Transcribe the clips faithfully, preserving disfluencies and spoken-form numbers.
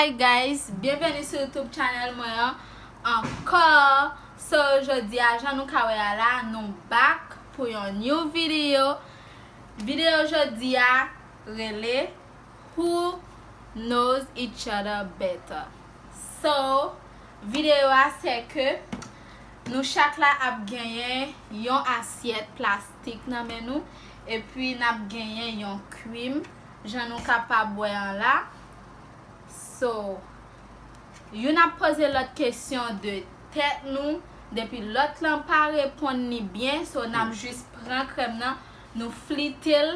Hey guys, byenveni sou YouTube channel mwen an ankò. So, jodi a, jan nou ka wè a la, nou back pou yon new video. Video jodi a rele Who Knows Each Other Better. So, videyo a se ke nou chak la ap genyen yon asyèt plastik nan men nou, epi n ap genyen yon cream, jan nou kapab wè an la. So, youn ap poze lòt kesyon de tèt nou, depi lòt lan pa reponn li byen, so n ap jis pran krèm nan, nou flite l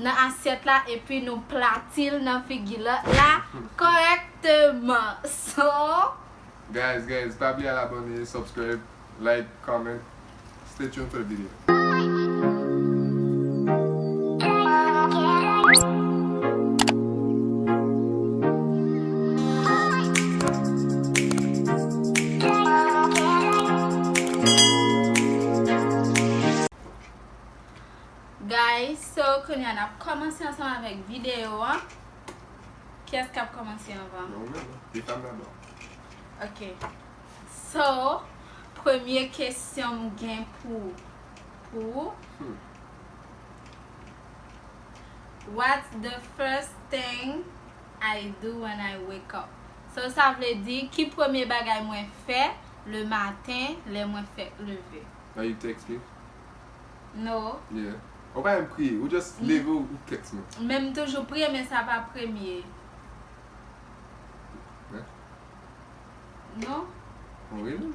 nan asyèt la, epi nou plati l nan figi lòt la kòrèkteman. So, Guys, guys, pa bliye al abòne, subscribe, like, comment. Stay tuned for the video. Guys, so kounye a n ap kòmanse ansanm avèk videyo an. Kiyès k ap kòmanse anvan m? Non, ou menm, non. Li pa m dabò. Ok. So, premye kesyon m gen pou, pou ou. Hmm. What's the first thing I do when I wake up? So, sa vle di, ki premye bagay mwen fè le maten lè mwen fèk leve? Are you text me? No. Yeah. Ou pa menm kriye, ou just leve, ou, ou text mwen. Men m toujou priye, men sa pa premye. Hein? Non. Oh, really?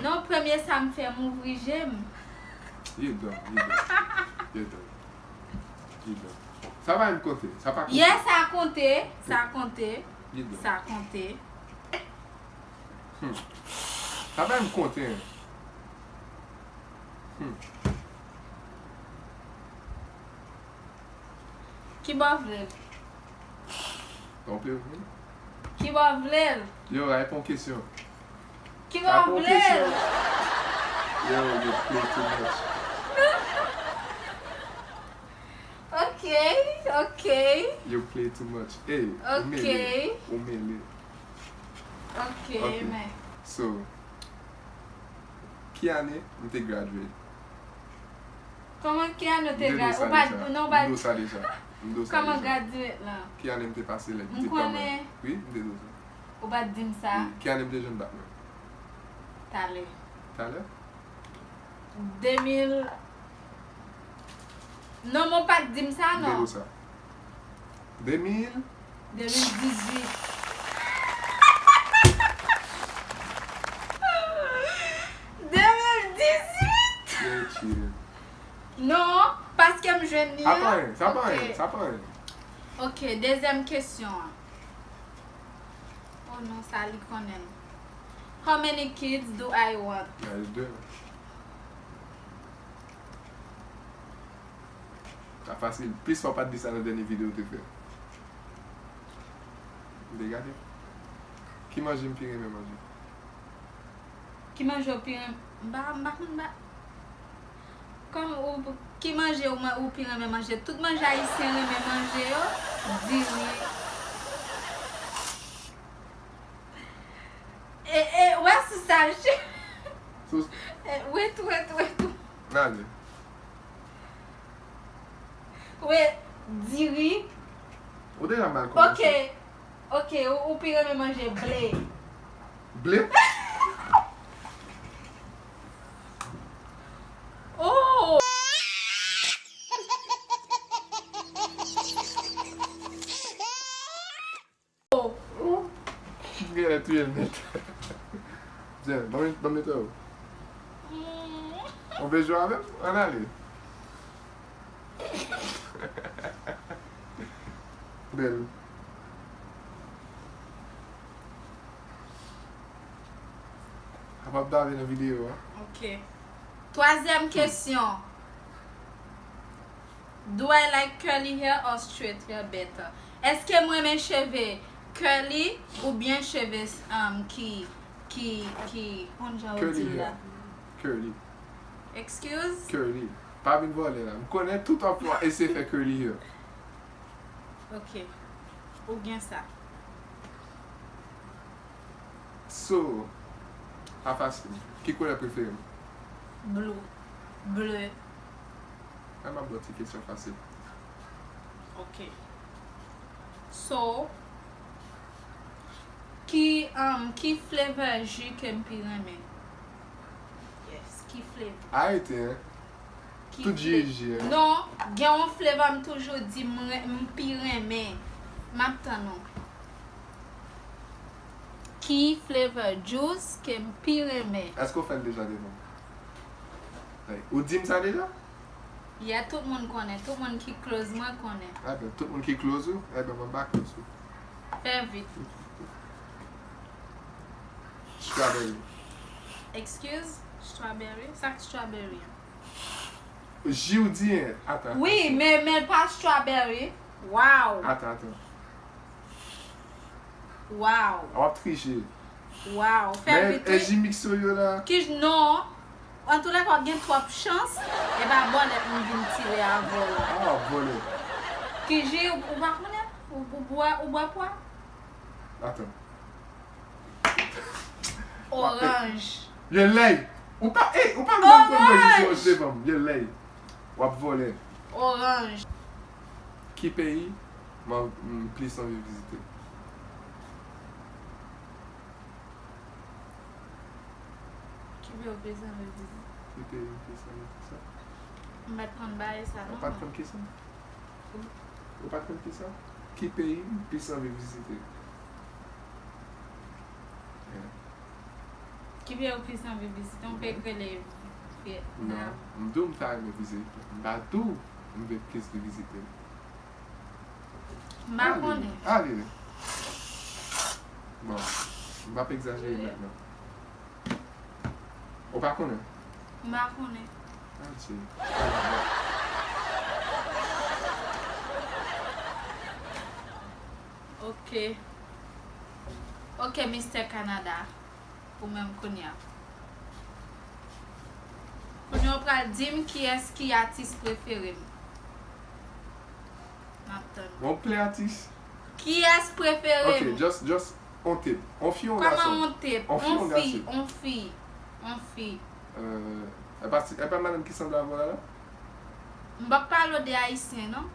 Non, premye sa m fè, m ouvri je m. You dumb, you dumb. You dumb. You dumb. Sa pa menm konte, sa pa konte. Yeah, sa konte, sa konte, You dumb. Sa konte. Hmm. Sa pa menm konte. Hmm. Ki bò w vle l? Tonpe ou vle? Ki bò w vle l? Yo, reponn kesyon. Ki bò w vle l? Yo, you play too much. Ok, ok. You play too much. Hey, ou Ok. mele. Ou mele. Ok, Ok. Men. So, ki ane m te graduate? Kòman ki ane w te M te gra- di w sa ou pa deja. non, ou pa M di w sa deja. M di w sa Kòman deja. Graduate lan? Ki ane m te pase lè M diplòm mwen? Konnen. Wi, m te di w sa. Ou pa t di m sa. Wi. Ki ane m te jwenn bak mwen? Talè. Talè? De mil. Non, men w pa t di m sa, M te di non. w sa. De mil? De mil dizuit. De mil dizuit! You're a cheater. Non, paske m jwenn li Sa pa an. anyen, sa pa anyen, Ok. Sa pa anyen. Ok, dezyèm kesyon an. Oh non, sa li konnen. How many kids do I want? Guys, de. Sa fasil. Plis fwa w pa t di sa nan dènye videyo w te fè. M te gade. Ki manje m pi renmen manje? Ki manje w pi renmen? M pa, m pa konn ba. Kòm ou, ki manje ou, ou pi renmen manje? Tout manje ayisyen renmen manje yo. Diri. E, e, wè sou sa, ch- Sou- E, wait, wait, wait. N ale. Wait, diri. Ou deja mal kòmanse. Ok. Ok, ou, ou pi renmen manje ble. Ble? Oh! Ou genlè touye l nèt. Jen, ban m, ban m netwaye w. Ou vle jwe avè m? Ann ale. Bèl. Sa p ap dave nan videyo a. Ok. Twazyèm kesyon. Do I like curly hair or straight hair better? Èske m renmen cheve curly oubyen cheve um, ki, ki, ki, konn jan yo di Curly l la? Hair. Curly. Excuse? Curly. Pa vin vòlè la. M konnen tout w ap eseye fè curly hair. Ok. Ou gen sa. So, pa fasil. Ki koulè prefere m? Blue. Ble. Ay, m ap ba w ti kesyon fasil. Ok. So, ki, um, ki flavor ji ke m pi renmen? Yes, ki flavor? Arete, hein? Tout ji e ji, hein? Non, gen yon flavor m toujou di m, ren- m pi renmen. M ap tann ou. Ki flavor juice ke m pi renmen? Èske w fè l deja devan m? Like, ou di m sa deja? Yeah, tout moun konnen. Tout moun ki close mwen konnen. Ebyen, tout moun ki close ou, ebyen, mwen pa close ou. Fè vit. Strawberry. Excuse? Strawberry? Sa k strawberry? Ji w di, hein? Atan. Wi, men, men l pa strawberry. Wow! Atan, atan. Wow! W ap triche. Wow! Fè Men, vit, e wi. Ji mixo yo la. Ki j- non. Antoulèka, w gen twòp chans. E pa bòlèt m vin tire avè w la. Ah, w ap vòlè. Ki ji, ou pa konnen? Ou, ou bwè, ou bwè pwa? Atan. Oranj. Yo lèy. Ou pa, ey, ou pa menm pran pozisyon devan m. Yo lèy. W ap vòlè. Oranj. Ki peyi m, m plis anvi vizite? Ki peyi w plis anvi vizite? Ki peyi m plis anvi vizite? M pa t konn bagay sa, non. Ou pa t konn ki sa? Ou pa t konn ki sa? Ki peyi m plis anvi vizite? Yeah. Ki peyi w plis anvi vizite? Yon peyi k rele Non, Vyetnam. M di w m ta renmen vizite. M pa di w m vle plis vizite. M pa konnen. Ale. Bon, m p ap egzajere mentnan. Ou pa konnen? M pa konnen. Adye. Ok. Ok, Mistè Kanada. Ou menm kounye a. Kounye a w pral di m kiyès ki atis prefere m. M ap tann. Bon, w ple atis. Kiyès prefere m? Ok, just, just on tip. On fi, on gason? Kòman on tip? On fi, On on fi, gason? On fi, on fi. Euh, e pa, e pa madanm ki sanble avè w la, la? M p ap pale w de ayisyen, non.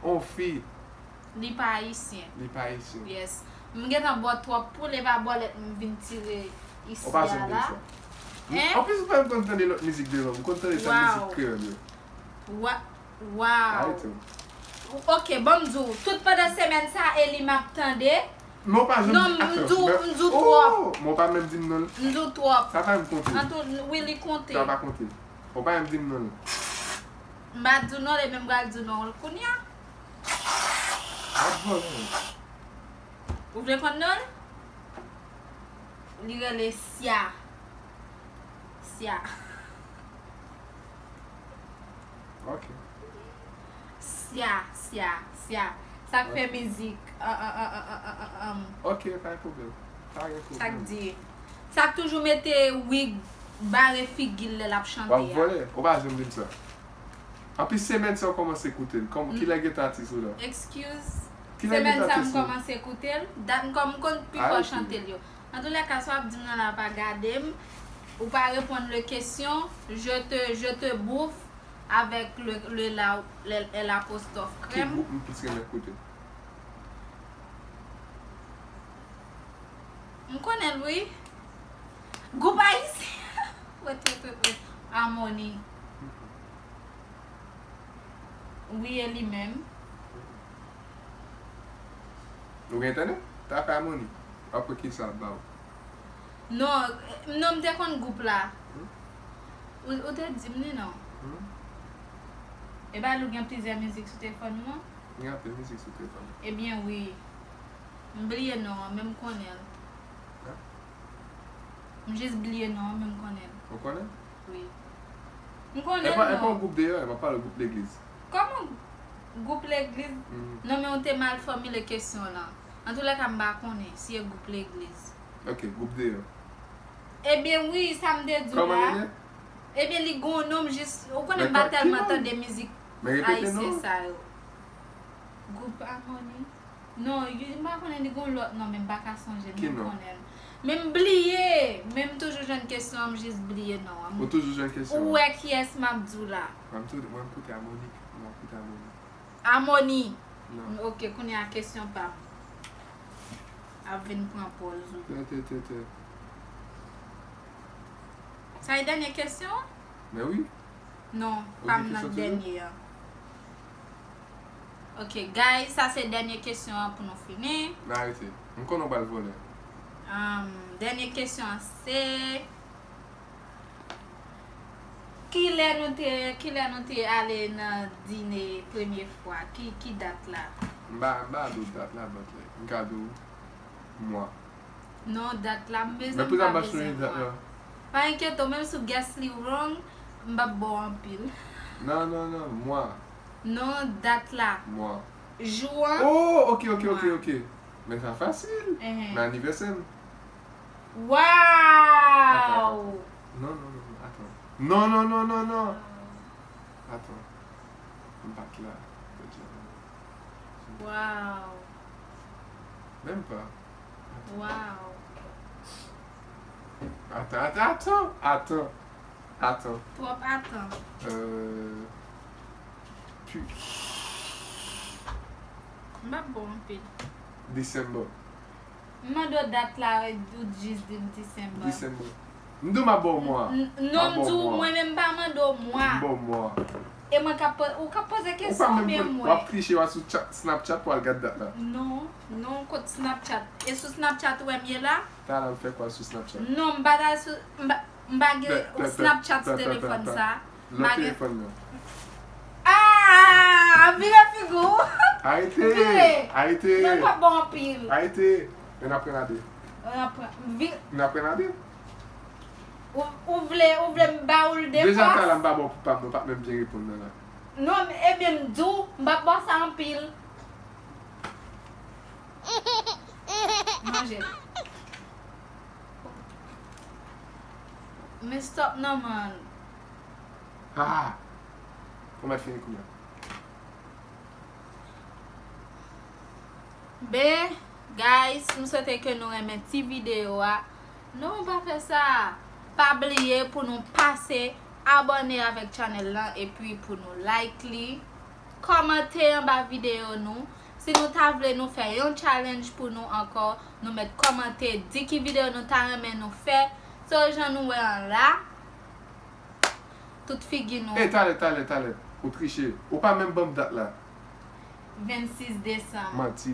On fi. Li pa ayisyen. Li pa ayisyen. Yes. M gentan bò twòp poul, e pa bòlèt m vin tire isi a la. Ou pa janm di m sa. Hein? Anplis, ou pa konn tande lòt mizik devan m. M konn tande sèl mizik kreyòl yo. Wa- Wow. Arete. Ok, ban m di w, tout pandan semèn sa, e li m ap tande. Men w pa janm Non, m di w, m di w twòp. Men w pa menm di m non l. M di w twòp. Sa pa menm konte. Anto, wi, li konte. Sa pa konte. Ou pa menm di m non l. M pa di w non l, e men m pral di w non l kounye a. Ap vòlè. Ou vle konn non l? Li rele Sya. Sya. Ok. Sya, Sya, Sya. Sa k fè mizik. Ok, pa gen pwoblèm. Pa gen pwoblèm. Sa k di. Sa k toujou mete wig bare figi l lè l ap chante a. W ap vòlè. Ou pa janm di m sa. Anplis, semèn sa w kòmanse koute l. Kòman, kilè gentan atis ou la? Excuse. Kilè gentan atis ou? Semèn sa m kòmanse koute l. Dat m kòm m konn pifò chante l yo. Antoulèka, sa w ap di m nan la pa gade m. Ou pa reponn le kesyon. Je te, je te bouffe avec le, le la, le, L apostrophe Ki crème. Gwoup m plis renmen koute? M konnen l, wi. Gwoup ayisyen. Wèt, wèt, wèt, wèt. Amoni. Wi, e li menm. Ou gen entènèt? Tape Amoni. Apre ki sa ap ba w? Non, non, m te konn gwoup la. Ou, ou te di m li non. E pa li w gen plizyè mizik sou telefòn ou an? M gen anpil mizik sou telefòn. Ebyen wi. M bliye non an, men m konnen l. M jis bliye non an, men m konnen l. Ou konnen? Wi. M konnen l E pa, e pa yon non. Gwoup deyò, e m ap pale gwoup legliz. Kòman gwoup legliz? Non, men w te mal fòmile kesyon lan. Antoulèka, m pa konnen si e gwoup legliz. Ok, gwoup deyò. Ebyen wi, sa m te di w la. Ebyen li gon non, m jis, ou konnen m pa tèlman tande mizik ayisyen sa yo. Gwoup Amoni. Non, y- m pa konnen, li gon lòt non, men m pa ka sonje l, men m konnen l. Men m bliye, men m toujou jwenn kesyon an, m jis bliye non an. Ou toujou jwenn kesyon an? Ou wè kiyès m ap di w la? Mwen, m tou- mwen, m koute a Monique. Mwen, m koute a Monique. Amoni. Non. Ok, kounye a kesyon pa m ap vin pran pòz ou. Tè, tè, tè, tè. Sa e dènye kesyon? Men wi. Non, pa m nan dènye an. Ok, guys, sa se dènye kesyon an pou nou fini. N a rete. M konnen w pral vòlè. Um, dènye kesyon an se, kilè nou te, kilè nou te ale nan dine premye fwa? Ki, ki dat la? M pa, m pa di w dat la, but like, m ka di w mwa. Non, dat la, m bezwen m pa bezwen mwa. Pa enkyete w, menm si w guess li wrong, m p ap ba w anpil. Non, non, non, mwa. Non, dat la. Mwa. Jou an. Oh, ok, ok, ok, ok. Men sa fasil. Nan anivèsè m. Wow! Atan, atan. Non, non, non, non, atan. Non, non, non, non, non. Atan. M pa t la. Wow. Menm pa. Wow. Atan, atan, atan, atan. Atan. Twòp atan. Euh, pu- M ap bon anpil. December. M mande w dat la, ou jis di m December. December. M di w m ap ba w mwa. N- n- non, m di w, mwen menm m pa mande w mwa. M ba w mwa. E mwen k ap po- ou k ap poze kesyon oubyen mwen? W ap triche, w al sou chat, Snapchat pou al gad dat la. Non, non, kot Snapchat? E sou Snapchat ou wè m ye la? Talè m fè kwa sou Snapchat? Non, m pa t al sou, m pa, m pa gen Snapchat sou telefòn sa. Lòt telefòn nan. Ah, vire figi w. Arete, arete. Non, pa bon anpil. Arete. Men n ap pran a de. N ap pran, vi- N ap pran a de. Ou, ou vle, ou vle m ba ou l de fòs? Deja talè m pa ba w pou pa m, ou pa t menm byen reponn nan la. Non, ebyen m di w, m p ap ba w sa anpil. Manje l. Men stop non, man. Ah! Ou mèt fini kounye a. Ben, guys, m swete ke nou renmen ti videyo a. Non, pa fè sa. Pa bliye pou nou pase abòne avèk channel lan epi pou nou like li. Kòmante anba videyo nou. Si nou ta vle nou fè yon challenge pou nou ankò, nou mèt kòmante, di ki videyo nou ta renmen nou fè. So, jan nou wè an la, tout figi nou. Ey, talè, talè, talè. Ou triche. Ou pa menm ban m dat la. Vennsis desanm. Manti.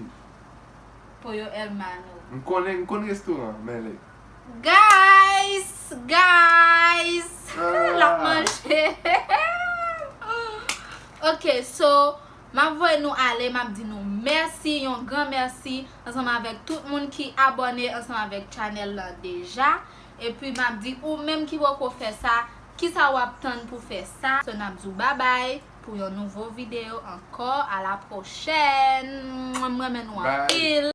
Pollo Hermano. M konnen, m konn restoran, men le. Guys, guys. Ah. L ap manje. Ok, so, m ap voye nou ale, m ap di nou mèsi, yon gran mèsi, ansanm avèk tout moun ki abòne ansanm avèk channel lan deja. Epi m ap di ou menm ki poko fè sa, kisa w ap tann pou fè sa? So, n ap di w babay pou yon nouvo videyo ankò. A la pwochèn. M renmen nou anpil.